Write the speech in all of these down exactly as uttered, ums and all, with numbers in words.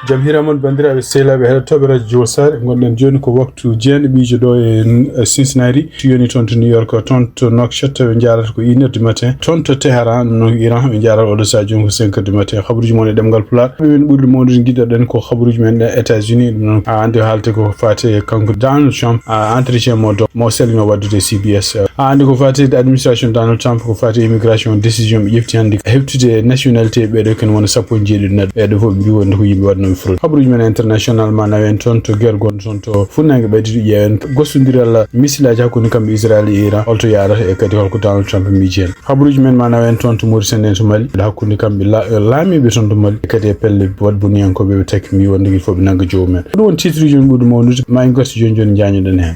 Jam hiira mon, banndiraaɓe sehilaaɓe heɗotooɓe radio Jowol Saare. Ngonɗen jooni ko waktu jeenaɓiijo ɗo e, e Cincinnati. To yoni toon to New York, toon to Nouakchott, ɓe njaarata ko une heure du matin. Toon to Teheran, ɗum noon Iran, ɓe njaarata oɗo saha jooni ko cinq heures du matin. Habaruuji mon e ɗemngal Pulaar. Ɓe min ɓurɗi mawnude njiɗɗoɗen ko habaruuji men ɗen États-Unis. Ɗum noon, a anndi haalde ko faati e kanko Donald Trump, a entretien mo do, mo selino waɗdude C B S. A anndi ko faati e administration Donald Trump, ko faati e immigration décision ɓe ƴefti hannde, heftude nationalité ɓeeɗo ken wona sappo e jeeɗiɗo neɗɗo. Ɓeeɗo fof ɓe mbi wonde ko yimɓe waɗnooɓe fraude. Habaruuji men international ma nawen toon to guerre gonɗo toon to funnaange ɓaydi to ƴeewen gostondiral misilaaji hakkunde kamɓe Israël e Iran, holto yaarata e kadi holko Donald Trump miiji heen. Habaruuji men ma nawen toon to Mauritanie en to Mali, hakkunde kamɓe la-, laamiiɓe toon to Mali, e kadi e pelle waɗboniyankooɓe ɓe taki mbi wonde il faut ɓe nannga jowu men. Ɗum woni titre uji men ɓurɗi mawnude, ma en ngartu jooni jooni njaañoɗen heen.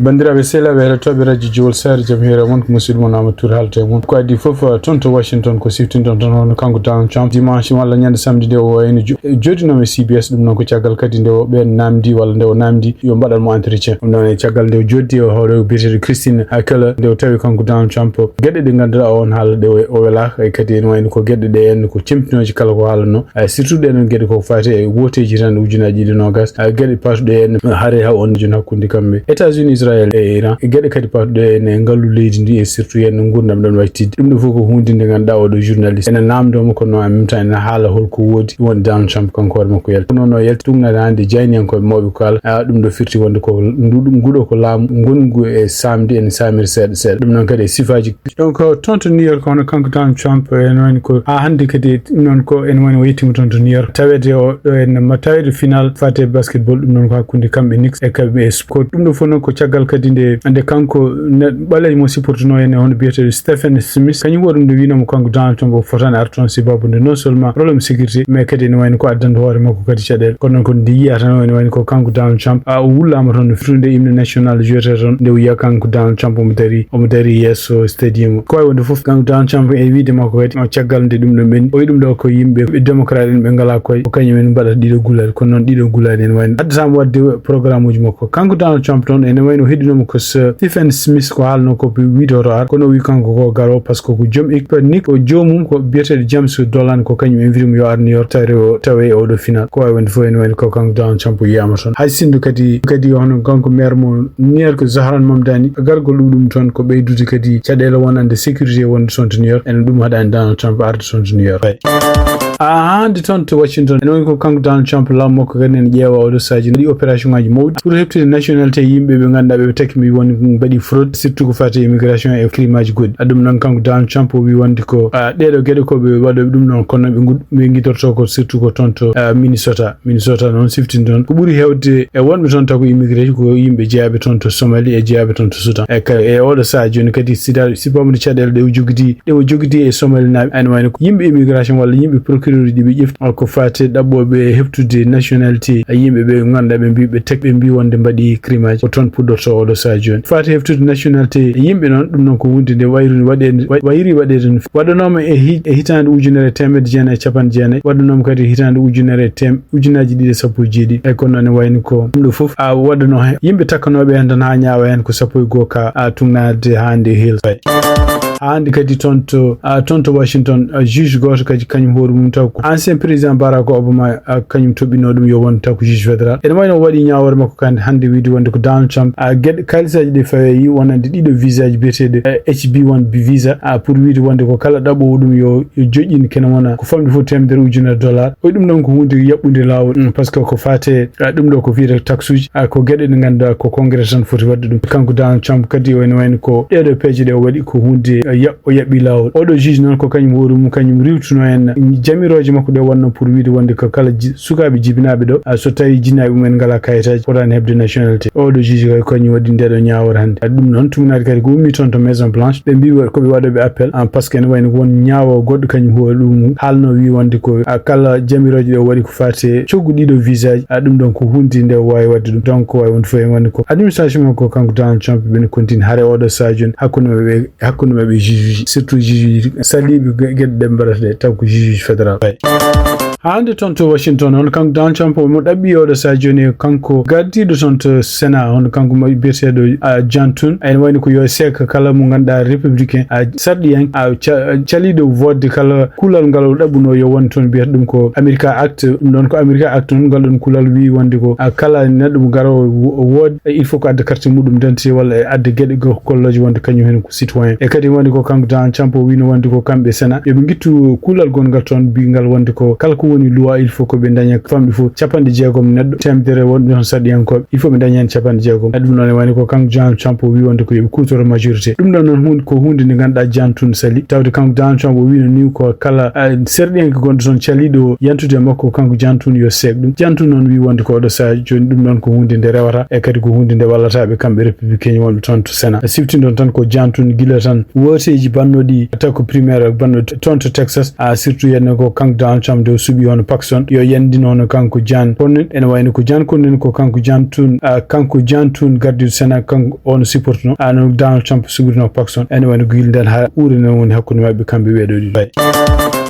Banndiraaɓe sehilaaɓe heɗotooɓe radio Jowol Saare, jam hiira mon, ko musidɗo mon Amadou Touré haalta e mon. Ko adii fof, eh, toon to Washington ko siftinɗon tan hono kanko Donald Trump dimanche walla ñande samedi nde o wayno jo-, jooɗinooma e C B S, ɗum noon ko caggal kadi nde o ɓeen naamndi walla nde o naamndi yo mbaɗan mo entretien. Ɗum noon e caggal nde o jooɗdi e hoore o biyeteeɗo Christine Keller, nde o tawi kanko Donald Trump geɗe ɗe ngannduɗaa o on haala ɗe o, o welaaka, e kadi ene wayno ko geɗe ɗe en ko cemtinooje kala ko haalanno. Eh, surtout ɗee ɗoon geɗe ko faati e wooteeji tan ujunaaji ɗiɗi noogas, eh, geɗe paatuɗe en hare ha on jooni hakkunde kamɓe États-Unis, Israël e Iran, e geɗe kadi paatuɗe en e ngallu leydi ndi e surtout en nguurndam ɗam waɗtidde. Ɗum ɗo fof ko huunde nde ngannduɗaa oɗo journaliste ene naamndooma kono en même temps ene haala holko woodi wonde Donald Trump kanko hoore makko yalti. Kono noon o yalti tugnaade hannde jayniyankooɓe mawɓe ko kala, ah, ɗum ɗo firti wonde ko ndu-, nguɗo ko laamu ngonngu e saamde ene saamiri seeɗa seeɗa. Ɗum noon kadi e sifaaji Donc, toon to New York, hono kanko Donald Trump, ene wayno ko, haa hannde kadi, ɗum noon ko ene wayno o yettiima toon to New York. Tawede o, ɗo en ma tawede final fate basketball, ɗum noon ko hakkunde kamɓe Knicks e kamɓe e Spurs. Ɗum ɗo fof noon ko caggal kadi nde, nde kanko ne-, ɓaleejo mo supportuno en, hono biyeteeɗo Stephen Smith, kañum waɗi ɗum nde wiinoo mo kanko Donald Trump o fotaani arde toon, sababu nde non seulement problème sécurité, mais kadi ene wayno ko addande hoore makko kadi caɗeele. Kono noon ko nde yiyaa tan, ene wayno ko kanko Donald Trump, a, o wullaama toon no firtude hymne national jouetee toon, nde o yiya kanko Donald Trump omo darii, omo darii yeeso stadium o. Ko wayi wonde fof, kanko Donald Trump e wiide makko kadi, o caggal nde ɗum ɗo ɓenni, o wi ɗum ɗo ko yimɓe, ɓe démocrate en ɓe ngalaa koye, ko kañum en mbaɗata ɗiɗo gulaaɗi, kono noon ɗiɗo gulaaɗi ene wayno addataama waɗde programme uji makko. Kanko Donald Trump toon ene wayno heddinooma ko Stephen Smith ko haalno ko ɓe wiide hoto ar, kono o wi kanko ko garo, par ce que ko joom équipe Knicks, ko joomum ko biyeteeɗo James Dolan, ko kañum invite mo yo ar New York tawi o, tawe e oɗo final. Ko wayi wonde fof ene wayno ko kanko Donald Trump yiyaama toon. Hay sinno kadi, kadi hono kanko maire mo New York Zohran Mamdani, gargol ɗum ɗum toon ko ɓeydude kadi caɗeele wonande sécurité wonde toon to New York. Ene ɗum haɗani Donald Trump arde toon to New York. Haa hannde toon to Washington, ene wayno ko kanko Donald Trump laamu makko kadi ene ƴeewa oɗo sahaji. Waɗi opération ngaji mawɗi pour heɓtude nationalité yimɓe ɓe ngannduɗaa ɓe taki mbi woni mbaɗi fraude, surtout ko faati e immigration e crime aji goɗɗi. A ɗum noon kanko Donald Trump o wi wonde ko, a, ɗeɗo geɗe ko ɓe waɗoɓe ɗum noon kono ɓe ngu-, ɓe guidorto ko surtout ko toon to, a, Minnesota. Minnesota noon siftini toon ko ɓuri heewde e wonɓe toon taw ko immigré ko yimɓe jeyaaɓe toon to Somalie e jeyaaɓe toon to Soudan. E ka-, e oɗo saha jooni kadi sida-, sifaama caɗeele ɗe o jogiti, ɗe o jogiti e Somalie naaɓe. Ene wayno ko yimɓe immigration walla yimɓe procureur uji ɗi ɓe ƴefti, ko faati ɗaɓɓooɓe heɓtude nationalité, e yimɓe ɓe ngannduɗaa ɓe mbi ɓe tek-, ɓe mbi wonde mbaɗi crime aji, ko toon puɗɗorto oɗo saha jooni. Faati heɓtude nationalité yimɓe noon, ɗum noon ko hunde nde wayru-, waɗe-, wa-, wayri waɗeede no feewi. Waɗanooma e hi-, e hitaande ujunere e teemedde jeenayi e capanɗe jeenayi, waɗanooma kadi e hitaande ujunere e teem-, ujunaaji ɗiɗi e sappo e jeeɗiɗi. Eyi, kono noon ne wayno ko ɗum ɗo fof, a, waɗanoo heen yimɓe takkanooɓe heen tan haa ñaawa heen ko sappo e goo ka, a, tugnaade haa nde heelta. Haa hannde kadi toon to, a, toon to Washington, a, juge gooto kadi kañum hoore mum taw ko ancien président Barack Obama, a, kañum toɓɓinoo ɗum yo won taw ko juge fédéral. Ene wayno o waɗi ñaawoore makko kadi hannde wiide wonde ko Donald Trump, a, geɗe kaalisaaji ɗi faweeyi wonande ɗiɗo visaaji biyeteeɗo, e, H B one B visa, a, pour wiide wonde ko kala ɗaɓɓoowo ɗum yo, yo joƴƴin kene wona ko famɗi fof teemedere ujunere dollar. O ɗum ɗon ko huunde yaɓɓunde laawol, mm, par ce que ko faate, a, ɗum ɗo ko wiyetee taxe uji, a, ko geɗe ɗe ngannduɗaa ko Congrès tan foti waɗde ɗum. Kanko Donald Trump kadi o ene wayno ko ɗeɗo peeje ɗe o waɗi ko huunde, a, ya-, o yaɓɓi laawol. Oɗo juge noon ko kañum hoore mum, kañum riiwtuno en jamirooje makko ɗe wonno pour wiide wonde ko kala ji-, sukaaɓe jibinaaɓe ɗo, a, so tawi jinnaaɓe mumen ngalaa kayitaaji, fotaani heɓde nationalité. Oɗo juge kay ko kañum waɗi ndeɗo ñaawoore hannde. A, ɗum noon tugnaade kadi ko ummi toon to Maison Blanche. Ɓe mbi wa-, ko ɓe waɗooɓe appel, en, par ce que ene wayno ko won ñaawo goɗɗo kañum hoore ɗum haalno wi wonde ko, a, kala jamirooje ɗe o waɗi ko faati e coggu ɗiɗo visaaji, a, ɗum ɗon ko huunde nde o waawi waɗde ɗum. Donc ko waawi wonde fof en wonde ko administration makko kanko Donald Trump ɓe ne continue hare oɗo saha jooni hakkunde maɓɓe, hakkunde maɓɓe juge uji, surtout juge uji saliiɓe ge-, geɗe ɗe mbaɗata ɗe taw ko juge uji fédéral. Hannde toon to Washington, hono kanko Donald Trump, omo ɗaɓɓi oɗo sahaa jooni, kanko gardiiɗo toon to Sénat, hono kanko mo biyeteeɗo, a, John Thune. Ene wayno ko yo seek kala mo ngannduɗaa républicain, a, sarɗiyanke, a, ca-, caliiɗo woodde kala kuulal ngal o ɗaɓɓunoo yo won toon, mbiyata ɗum ko America Act. Ɗum ɗoon ko America Act noon, ngal ɗoon kuulal wiyi wonde ko, a, kala neɗɗo mo garoowo wo-, woodde, il faut ko adda carte muɗum d'identité walla e adda geɗe go-, gollooje wonde kañum heen ko citoyen. E kadi wonde ko kanko Donald Trump o wiino wonde ko kamɓe Sénat yo ɓe ngittu kuulal gonngal toon, biyngal wonde ko kala ko woni loi, il faut ko ɓe ndaña famɗi fof capanɗe jeegom neɗɗo, teemedere wonɓe toon sarɗiyankooɓe, il faut ɓe ndaña heen capanɗe jeegom. Ɗum noon e wayno ko kanko Donald Trump o wii wonde ko yo ɓe kuutoro majorité. Ɗum ɗoon noon huunde, ko huunde nde ngannduɗaa John Thune sali, tawde kanko Donald Trump o wiino ni ko kala, a, sarɗiyanke gonɗo toon caliiɗo yantude e makko, kanko John Thune yo seek ɗum. John Thune noon wii wonde ko oɗo sahaa jooni ɗum ɗoon ko huunde nde rewata, e kadi ko huunde nde wallata ɓe kamɓe républicain wonɓe toon to Sénat. Siftinɗon tan ko John Thune gila tan wooteeji bannooɗi, taw ko primaire bannooɗi toon to Texas, a, surtout heen ko kanko Donald Trump nde o suɓi hono Paxton, yo yandino hono kanko John Cornyn. Ene wayno ko John Cornyn ko kanko John Thune, a, kanko John Thune gardiiɗo Sénat, kanko on supportno, a, no Donald Trump suɓirno Paxton. Ene wayno ko gila nden haa uure nden woni hakkunde maɓɓe kamɓe ɓee ɗoo ɗiɗo.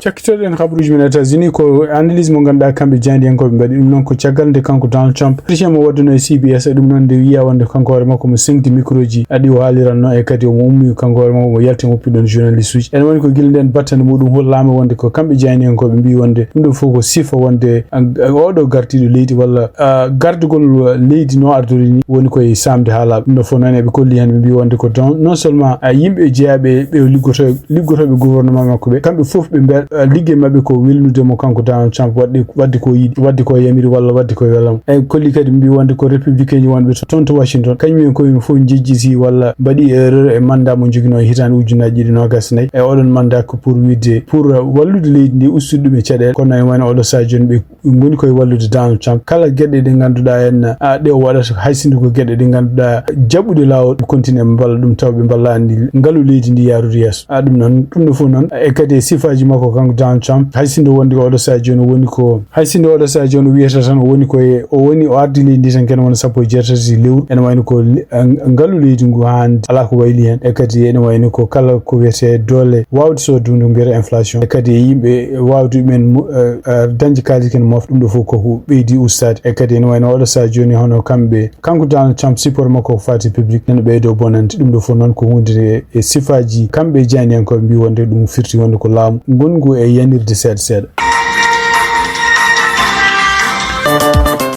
Cakkitoɗen kabaruuji men États-Unis, ko analyse mo ngannduɗaa kamɓe jaayndiyankooɓe mbaɗi ɗum noon ko caggal nde kanko Donald Trump, entretien mo waɗduno e C B S, e ɗum noon nde wiya wonde kanko hoore makko mo seŋti microji, a, ɗi o haaliranno, e kadi omo ummi kanko hoore makko mo yalti mo woppi ɗoon journaliste uji. Ene woni ko gila nden battane muɗum hollaama wonde ko kamɓe jaayndiyankooɓe mbii wonde ɗum ɗo fof ko sifa wonde, a, a, oɗo gardiiɗo leydi walla, a, gardugol leydi no ardori ni woni koye saamde haa laaɓa. Ɗum ɗo fof noon eɓe kolli heen, ɓe mbii wonde ko don-, non seulement, a, yimɓe jeyaaɓe ɓe o liggoto liggotooɓe gouvernement makko ɓe, kamɓe fof ɓe mbiya, a, liggey maɓɓe ko welnude mo kanko Donald Trump, waɗde, waɗde ko yiɗi, waɗde ko yamiri walla waɗde ko welamo. Eɓe kolli kadi mbi wonde ko républicain wonɓe to-, toon to Washington, kañum en koye mum fof njejjiti walla mbaɗi erreur e mandat mo joginoo e hitaande ujunnaji ɗiɗi noogas e nayi. E oɗon mandat ko pour wiide, pour, a, wallude leydi ndi, ustude ɗum e caɗeele. Kono ene wayno oɗo sahaa jooni ɓe ngoni koye wallude Donald Trump. Kala geɗe ɗe ngannduɗaa en, a, ɗe o waɗata, hay sinno ko geɗe ɗe ngannduɗaa jaɓuɗe laawol, ɓe continue ɓe mballa ɗum tawa ɓe mballaani ngalu leydi ndi yaarude yeeso. A, ɗum noon, ɗum ɗo fof noon, e kadi e sifaaji makko kanko Donald Trump, hay sinno wonde ko oɗo sahaa jooni o woni ko, hay sinno oɗo sahaa jooni o wiyata tan o woni koye, o woni o ardi leydi ndi tan kene wona sappo e jeetati lewru. Ene wayno ko le-, a, ngalu leydi ngu haa hannde alaa ko wayli heen. E kadi ene wayno ko kala ko wiyetee doole waawde sodde huunde ko mbiyetee inflation. E kadi e yimɓe waawde ɗumen mo-, a, a, dañde kaalis kene mofta, ɗum ɗo fof ko ko ɓeydi ustaade. E kadi ene wayno oɗo sahaa jooni hono kamɓe, kanko Donald Trump support makko ko faati public nana ɓeydo bonande. Ɗum ɗo fof noon ko huunde e, e sifaaji kamɓe e jaayndiyankooɓe mbi wonde ɗum firti wonde ko laamu ngongu e yanirde seeɗa seeɗa.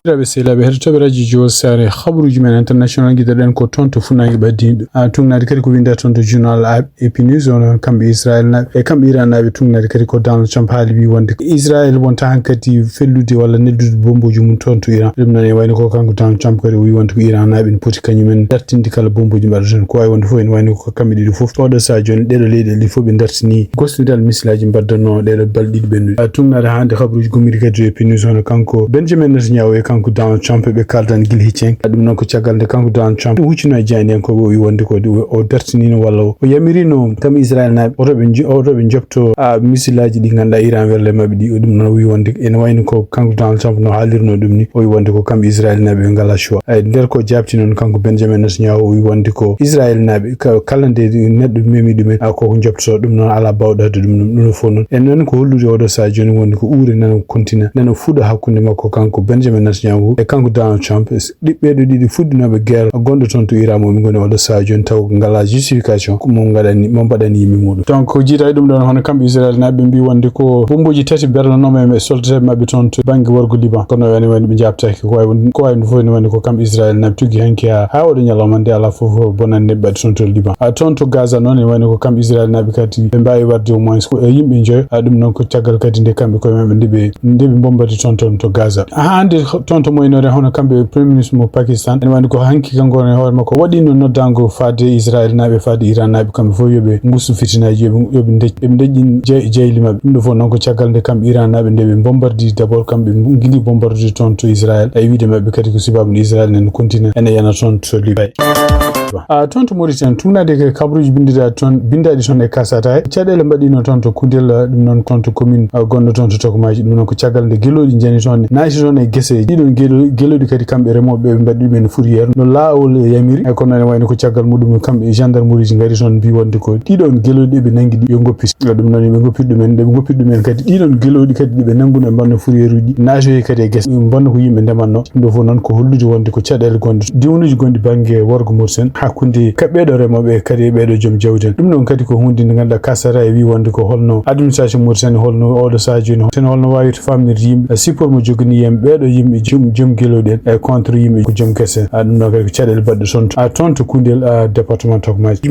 Sehilaaɓe, sehilaaɓe heɗotooɓe radio Jowol Saare, habaruuji men international ngiɗɗen ko toon to fuɗnaange ɓaddiiɗo. A, tuugnaade kadi ko winnda toon to journal A P News, on kamɓe Israel naaɓe e kamɓe Iran naaɓe tuugnaade kadi ko Donald Trump haali wi wonde Israel wonta hankadi fellude walla neldude bombooji mum toon to Iran. Ɗum noon e wayno ko kanko Donald Trump kadi o wi wonde ko Iran naaɓe ne poti kañumen dartinde kala bombooji mbaɗa toon. Ko wawi wonde fof ene wayno ko kamɓe ɗiɗo fof oɗo sahaa jooni ɗeɗo leyɗe ɗi fof ɓe dartini gosnidal misilaaji mbaɗdanno ɗeɗo balɗe ɗiɗi ɓennuɗe. A, tuugnaade hannde habaruuji gummiɗi kadi e P N U S hono kanko Benjamin Netanyahu e kanko Donald Trump ɓe kaaldan gila hecci hen. Ɗum noon ko caggal nde kanko Donald Trump huccino e jaayndiyankooɓe, o wi wonde ko o, o dartinino walla o, o yamirino kam Israel naaɓe oto ɓe njo-, oto ɓe njopto, a, misilaaji ɗi ngannduɗaa Iran welle maɓɓe ɗi. O ɗum noon o wi wonde ene wayno ko kanko Donald Trump no haalirno ɗum ni, o wi wonde ko kamɓe Israel naaɓe ɓe ngala choix. Ay, nder ko jaabti noon kanko Benjamin Netanyahu o wi wonde ko Israel naaɓe ka-, kala nde neɗɗo memi ɗumen, a, koko njoptoto ɗum noon alaa bawɗo adde ɗum ɗum. Ɗum ɗo fof noon en nani ko hollude oɗo sahaa jooni wonde ko uure nana continue, nana fuɗa hakkunde makko kanko Benjamin Netanyahu e kanko Donald Trump. Ɗi-, ɓeeɗo ɗiɗi fuɗɗinooɓe guerre gonɗo toon to Iran, mo ɓe ngoni oɗo sahaa jooni taw ko ngalaa justification ko mo ngaɗani, mo mbaɗani yimɓe muɗum. Donc, ko jiida e ɗum ɗoon, hono kamɓe Israel naaɓe mbi wonde ko bombooji tati berlanooma e soldateeɓe maɓɓe toon to bannge worgo Liban. Kono ene wayno ɓe jaabtaaki. Ko wawi won-, ko wawi wonde fof ene wayno ko kamɓe Israel naaɓe tugi hanki haa, haa oɗo ñalawma nde alaa fof bonannde ɓe mbaɗi toon to Liban. A, toon to Gaza noon ene wayno ko kamɓe Israel naaɓe kadi ɓe mbaawi waɗde au moins ko, e, yimɓe njoyo. A, ɗum noon ko caggal kadi nde kamɓe koye maɓɓe nde ɓe nde ɓe mbombadi toon, toon to Gaza. Haa hannde toon to Moyen-Orient, hono kamɓe Premier Ministre mo Pakistan, ene wayno ko hanki kanko e hoore makko waɗino noddaango faade Israel naaɓe, faade Iran naaɓe, kamɓe fof yo ɓe ngustu fitinaaji, yo ɓe, yo ɓe ndec-, yo ɓe ndeƴƴin jey-, jeyli maɓɓe. Ɗum ɗo fof noon ko caggal nde kamɓe Iran naaɓe nde ɓe mbombardii d'abord, kamɓe ngiɗi bombardude toon to Israel. E wiide maɓɓe kadi ko sababu nde Israel nene continue ene yana toon to Libye. A toon to Mauritanie, tugnaade ko kabaruuji binnditaaɗi toon, binndaaɗi toon e Kasataye. Caɗeele mbaɗiino toon to Koundél, ɗum noon toon to commune, a, gonɗo toon to Tokomaji. Ɗum noon ko caggal nde gelooɗi njani toon, naati toon e gese. Ɗiɗon gelo-, gelooɗi kadi kamɓe remooɓe ɓe mbaɗi ɗum en fourrière. No laawol yamiri, e kono ene wayno ko caggal muɗum kamɓe gendarmerie ji ngari toon mbi wonde ko ɗiɗon gelooɗi ɓe nanngi ɗi yo ngoppi. Ɗum noon ɓe ngoppi ɗum en, ɓe ngoppi ɗum en kadi ɗiɗon gelooɗi kadi ɗi ɓe nannguno e mbanno fourrière uji ɗi naatoyi kadi e gese. Ɓe mbanno ko yimɓe ndemanno. Ɗum ɗo fof noon ko hollude wonde ko caɗeele gonɗe diwnuuji gonɗi bannge worgo Mauritanie hakkunde ka ɓeeɗo remooɓe kadi e ɓeeɗo joom jawdi en. Ɗum noon kadi ko huunde nde ngannduɗaa Kasataye wi wonde ko holno administration Mauritanie, holno oɗo sahaji woni, holno waawirta faamnirde yimɓe support mo joganii yimɓe, ɓeeɗo yimɓe joom, joom gelooɗi en e contre yimɓe ko joom gese. A, ɗum ɗo kadi ko caɗeele baɗɗe toon to, a, toon to Koundél, a, département Tokomaji.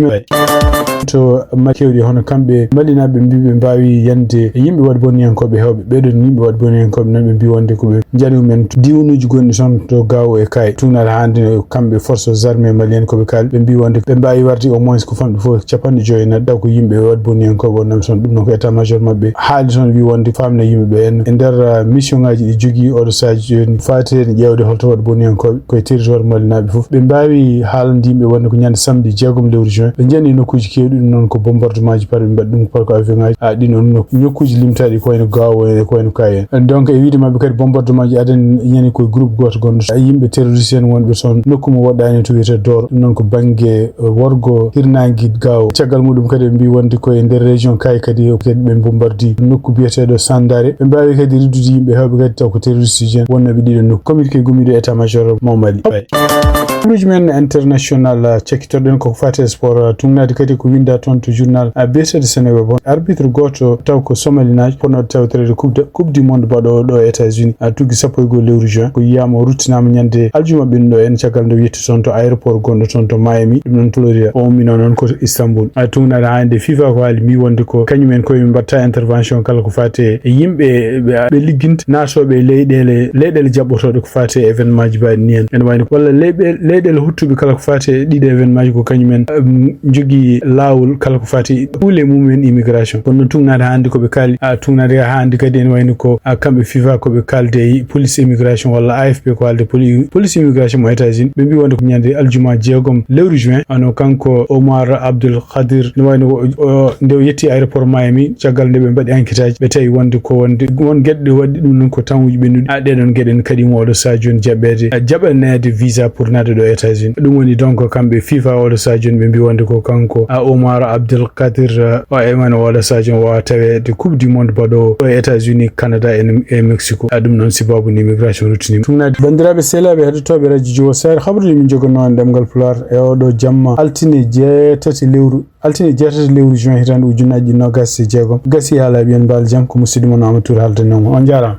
To ma kewɗi hono kamɓe Malinaaɓe mbi ɓe mbaawi yande e yimɓe waɗi bonniyankooɓe heewɓe. Ɓeeɗon yimɓe waɗi bonniyankooɓe noon ɓe mbi wonde ko ɓe njani mumen diwnuuji gonɗi toon to Gao e Kayes. Tugnaade hannde kamɓe forces armées maliennes ko ɓe kaali, ɓe mbi wonde ɓe mbaawi warde au moins ko famɗi fof capanɗe joyi neɗɗo, taw ko yimɓe waɗi bonniyankooɓe wonnoo toon. Ɗum noon ko état major maɓɓe haali toon wi wonde ko famna yimɓe ɓe en e nder, ah, mission ngaji ɗi jogii oɗo sahaji jooni faati heen ƴeewde holto waɗi bonniyankooɓe koye territoire malinaaɓe fof. Ɓe mbaawi haalande yimɓe wonde ko ñande samedi jeegom lewru juin ɓe njani nokkuuji keewɗi, ɗum noon ko bombardement ji par ɓe mbaɗi ɗum par ko avion ngaji. A, ɗin noon no-, nokkuuji limtaaɗi ko wayno Gao en e ko wayno Kayes en. Donc e wiide maɓɓe kadi bombardement ji adan ñani koye groupe gooto gonɗo, a, yimɓe terroriste en wonɓe toon nokku mo woɗɗaani to wiyetee Doro, ɗum noon ko bannge, eh, worgo hirnaange Gao. Caggal muɗum kadi ɓe mbi wonde koye nder région Kayes kadi, kadi ɓe bombardi nokku biyeteeɗo Sandare. Ɓe mbaawi kadi riddude yimɓe heewɓe kadi taw ko terroriste ji en wonnooɓe ɗiɗo nokku. Communiqué gummiiɗo état major mo Mali. Kabaruuji men international, ah, cakkitorɗen koko faati e sport, ah, tugnaade kadi ko winnda toon to journal, ah, biyeteeɗo Seneweb on. Arbitre gooto taw ko Somalinaajo, potnooɗo tawtoreede coupe de, coupe du monde baɗoowo ɗo e États-Unis, ah, tuggi sappo e goho lewru juin. Ko yiyaama o ruttinaama ñande aljuma ɓennuɗo en caggal nde o yetti toon to aéroport gonɗo toon to Miami, ɗum noon Florida. O ummino noon ko to Istanbul. Ah, tugnaade haa hannde FIFA ko haali mbi wonde ko kañum en koye ɓe mbaɗta intervention kala ko faati e yimɓe ɓe, ɓe ligginta naatooɓe e leyɗeele, leyɗeele jaɓɓotooɗe ko faati e événement ji mbaɗi ni en. Ene wayno walla leyɓe-, leyɗeele huttuɓe kala ko faati e ɗiɗo événement ji ko kañum en, um, njogii laawol kala ko faati e kuule mum en immigration. Kono noon tugnaade haa hannde ko ɓe kaali, a, tugnaade haa hannde kadi ene wayno ko, a, kamɓe FIFA ko ɓe kaalde e police immigration walla A F P ko haalde poli-, police immigration mo États-Unis. Ɓe mbi wonde ko ñande aljuma jeegom lewru juin, ano kanko Omar Abdul Khadir, ne wayno o, o, nde o yetti aéroport Miami, caggal nde ɓe mbaɗi enquête aji, ɓe tawi wonde ko wonde, won geɗe ɗe waɗi ɗum noon ko tanwuji ɓennuɗi. A, ɗeɗon geɗe en kadi mo oɗo saha jooni jaɓeede, a, jaɓaneede visa pour naade ɗo États-Unis. Ɗum woni donc kamɓe FIFA oɗo saha jooni ɓe mbi wonde ko kanko, a, Omar Abdul Kadir, a, o e man oɗo saha jooni wawa taweede Coupe du Monde baɗo ɗo e États-Unis, Canada e, e Mexico. A, ɗum noon sibabu ni immigration ruttini. Tugnaade banndiraaɓe sehlaaɓe heɗotooɓe radio Jiwo Sahel, habaruuji min jogannoo en ɗemngal Pulaar e oɗo jamma altine jeetati lewru Altine jeetati lewru juin hitaande ujunnaji ɗiɗi nogas e jeegom. Gasi haalaaɓe, yo on mbaal jam, ko musidɗo mon Amadou Touré haaldanoo on. On njaaraama.